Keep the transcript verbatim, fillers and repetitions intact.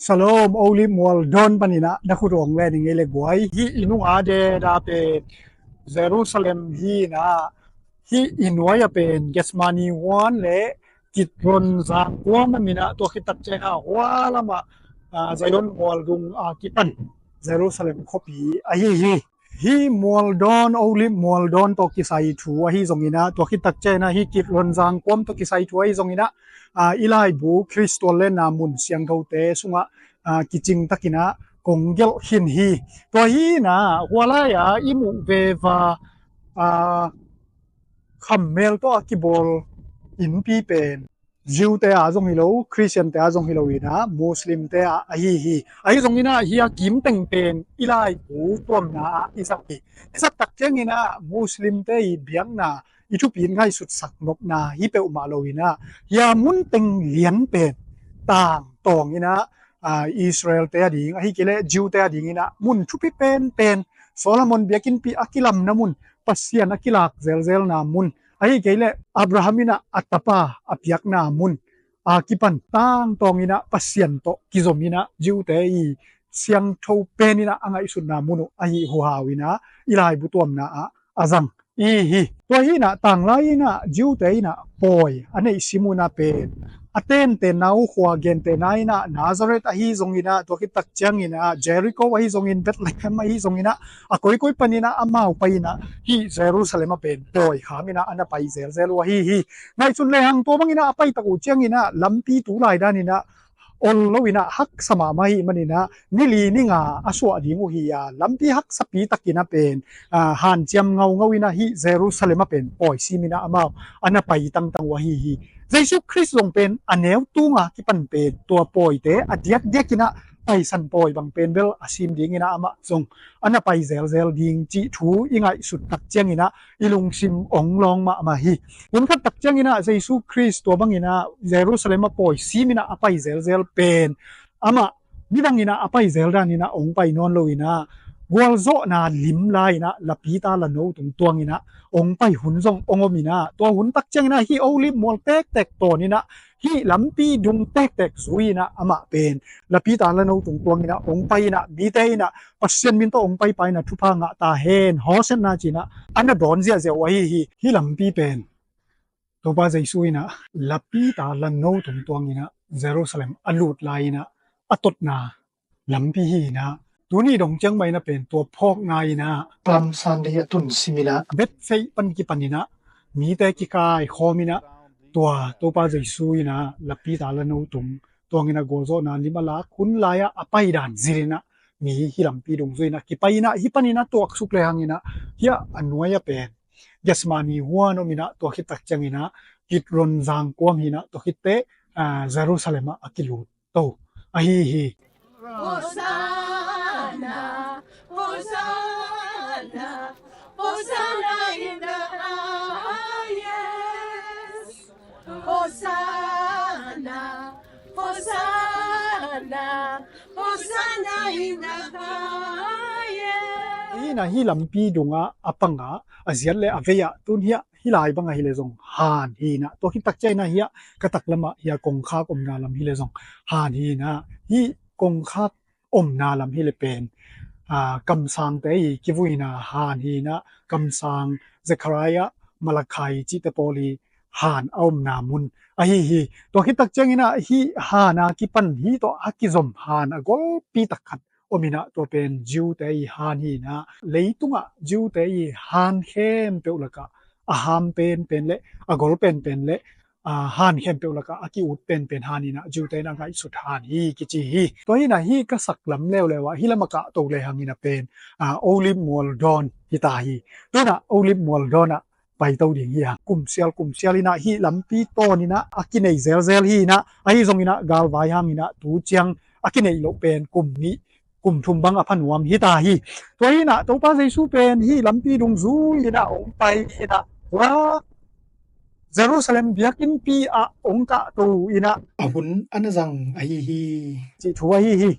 Shalom, Olive mual dawn panin ah na khut hong len ing ei le guai. Hih i nunga deda pen Jerusalem hi-in ah, hih i nuai-a pen Gethsemane huan le Kidron zangkuam om in ah, tua khit tak ciangin ah hua lamah, ah, Zion mual dung a kipan Jerusalem khuapi ahi hi. Hih mual dawn, Olive mual dawn tawh kisai thu ahi zongin ah, tua khit tak ciangin ah hih Kidron zangkuam tawh kisai thu ahi zongin ah, ah, i laibu Khrist tuallenna mun siangthote sungah, ah, kicing takin ah kong gelh khin hi. Tua hi-in ah hua lai-a i muh veve, ah, khammel tawh a kibawl innpi pen Jew-te a zong hi lo, Khristian-te a zong hi lo in ah, Muslim-te a ahi hi. Ahi zongin ah hih a kim teng pen i laibu tuamna ah i zak hi. I zak tak ciangin ah Muslim-te i biakna, i thupi in ngaihsutsak nopna hi peuhmah lo in ah, hih a mun teng lian pen tangtawng in ah, ah, Israel-te a ding, ahih kei leh Jew-te a dingin ah mun thupi penpen, Solomon biakinnpi a kilamna mun, Pasian a kilak zelzelna mun, ahih kei leh Abraham in ah a tapa a piakna mun a kipan tangtawng in ah Pasian tawh kizom in ah Jew-te i siangtho pen in ah a ngaihsutna mun uh ahi huhau in ah i laibu tuamna ah a zang i hi. Tua hi-in ah tanglai in ah Jew-te in ah pawi a neih sim uh in ah pen a tentenna uh, khua gentehna in ah Nazareth ahi zongin ah, tua khit tak ciangin ah Jericho ahi zongin, Bethlehem ahi zongin ah, a koikoi panin ah amau pai in ah hih Jerusalem ah pen pawi kham in ah a na pai zelzel uh ahi hi. Ngaihsun lehang tua bangin ah a pai tak uh ciangin ah lampi tu lai danin ah ol lo in ah haksa mahmah ahih manin ah ni li ni nga a suah ding uh hi a, lampi haksapi takin ah pen, ah, hanciam ngaungau in ah hih Jerusalem ah pen pawi sim in ah amau a na pai tangtang uh ahi hi. Jesu Khrist zong pen a neu tunga kipan pen tua pawite a diakdiak in ah paisan pawi bang pen bel a sim dingin ah amah zong a na pai zelzel ding cih thu i ngaihsut tak ciangin ah i lungsim ong lawng mahmah hi. Hun khat tak ciangin ah Jesu Khrist tua bangin ah Jerusalem ah pawi sim in ah a pai zelzel pen amah midang in ah a pai zel danin ah ong pai nawn lo in ah, gualzawhna lim la in ah lapita lano tung tuang in ah ong pai hun zong ong om in ah, tua hun tak ciangin ah hih Olive mual tektek tawn in ah hih lampi dung tektek zui in ah amah pen lapita lano tung tuang in ah ong pai in ah, mite in ah Pasian min tawh ong paipai in ah thupha ngah ta hen, Hosanna ci in ah a na dawn ziahziah uh ahi hi. Hih lampi pen Topa Jesu in ah lapita lano tung tuang in ah Jerusalem a lut lai in ah a totna lampi hi in ah, tuni dong ciang mah in ah pen tua phawkna in ah Palm Sunday a tun sim in ah Bethphage pan kipan in ah mite kikai khawm in ah tua Topa Jesu in ah lapita lano tung tuang in ah gualzawhna lim a lak hun lai-ah a pai dan zil in ah mi hih lampi dung zui in ah kipai in ah, hih pan in ah tuaksuk lehang in ah hih a nuai-a pen Gethsemane huan om in ah, tua khit tak ciangin ah Kidron zangkuam hi in ah, tua khitteh, ah, Jerusalem ah a kilut to ahi hi. Hosanna, Hosanna, Hosanna in the highest. Hosanna, Hosanna, Hosanna in the highest. Hi in ah hih lampi dungah a pangah a ziat le a vei-ah tun hih a hih lai bang ahi leh zong han hi in ah, tua khit tak ciangin ah hih a ka taklamah hih a kongkhak omna lam hi leh zong han hi in ah, hih kongkhak omna lam hi leh pen, aa, kamsangte i kivuina han hi in ah, kamsang Zechariah, Malachi cihte pawl i han a omna mun ahi hi. Tua khit tak ciangin ah hih han a kipan hih tawh a kizom han a golpi tak khat om in ah, tua pen Jew-te i han hi in ah, leitungah Jew-te i han khempeuh lakah a ham penpen le a gol penpen le, aa, han khempeuh lakah a ki-ut penpen han hi in ah, Jew-te in a ngaihsut han hi kici hi. Tua hi in ah hih ka sak lam leuleu ah hih lam a kahto lehang in ah pen, aa, Olive mual dawn hi ta hi. Tu in ah Olive mual dawn ah paito ding hi a, kumsial kumsial in ah hih lampi tawn in ah a kinei zelzel hi in ah, ahi zongin ah galvai hang in ah tu ciang a kinei loh pen kum nih kum thum bang a pha nuam hi ta hi. Tua hi in ah Topa Jesu pen hih lampi dung zui in ah ong pai in ah, tua Jerusalem biakinnpi ah ong kahto in ah a hun a na zang ahi hi, cih thu ahi hi.